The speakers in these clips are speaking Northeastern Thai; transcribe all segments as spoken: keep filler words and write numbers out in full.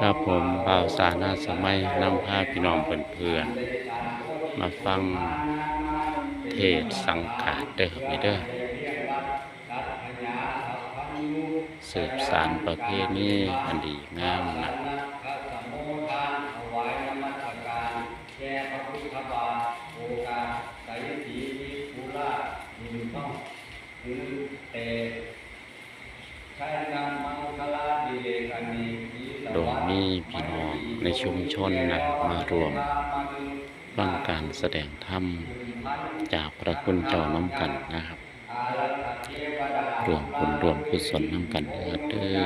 ครับผม บ่าวสาหน้าสมัย นำพาพี่น้องเพื่อนๆ มาฟังเทศน์สังฆาสเด้อครับเด้อ สืบสานประเพณีอันดีงามนะ โดยมีพี่น้องในชุมชนนะ มาร่วมฟังการแสดงธรรมจากพระคุณเจ้านำกันนะครับ ร่วมบุญร่วมกุศลนำกันเด้อครับเด้อ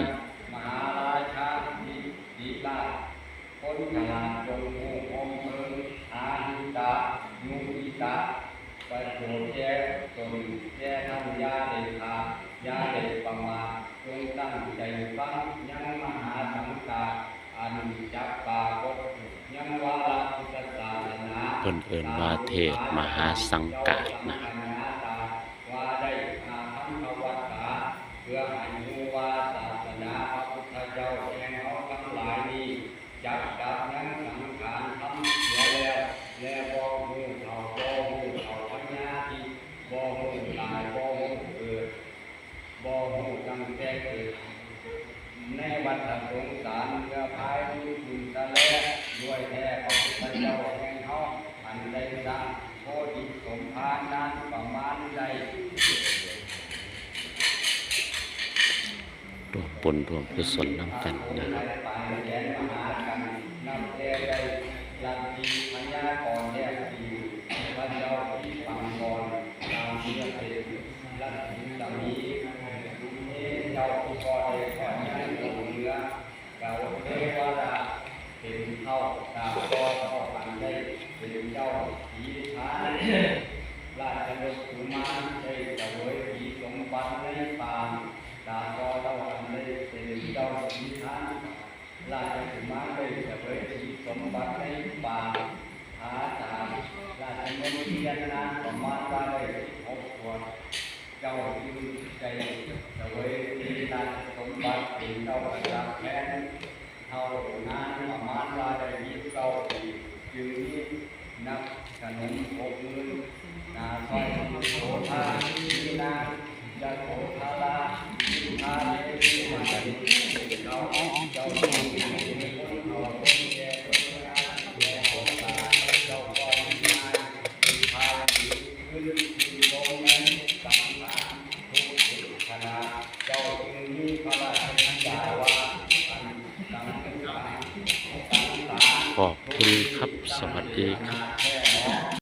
คนฉลาดจงฮู้ความเพิ่ง อาหิตะ มุทิตะ ประโยชน์แก่ตนแก่ท่าน อย่าได้ขาด อย่าได้ประมาท จงตั้งใจฟัง ยังมหาสังฆาสน์ อันจักปรากฏ ยังวาระพุทธศาสนา เพิ่นเอิ้นว่าเทศน์มหาสังฆาสน์นะ ว่าได้อาคันธวัตถา เพื่อให้รู้ว่าศาสนาพระพุทธเจ้าแห่งเฮาทั้งหลายนี้ จักดับยังสังขารธรรมเสียแล้ว และบ่ฮู้เฒ่า บ่ฮู้เฒ่าพญาธิ บ่ฮู้ตาย บ่ฮู้เกิด บ่ฮู้ตั้งแต่เกิด ในวัฏสงสาร เมื่อพายลุยคุณสะแล ด้วยแท้พระพุทธเจ้าแห่งเฮา อันได้สร้างโพธิสมภารนานประมาณได้ ร่วมบุญร่วมกุศลนำกันนะครับ เจ้าผู้ก็ได้ขอยังหลงเหลือ เจ้าเทวราชเป็นเฒ่า ตราบต่อเฒ่าอันได้เป็นเจ้าสีทาน ราชรถกุมารได้เสวยสีสมบัติในปาง ตราบต่อเฒ่าอันได้เป็นเจ้าสีทาน ราชกุมารได้เสวยสีสมบัติในปาง ผาสาม ราชมนเทียนนานประมาณว่าได้สิบหกขวบ เจ้าจึงได้เสวยราชสมบัติเป็นเจ้ากษัตริย์แทน เท่านานประมาณว่าได้ยี่สิบเก้าปี จึงมีนักสนมหกหมื่น นาคอยโสธา มีนางยโสธรา มีพระเทวีมาเจ้า เจ้าจึงเป็นคนเอาคนแก่คนงามแก่คนตาย เจ้าก็มีนายเป็นพาลหนีขึ้น ขอบคุณครับ สวัสดีครับ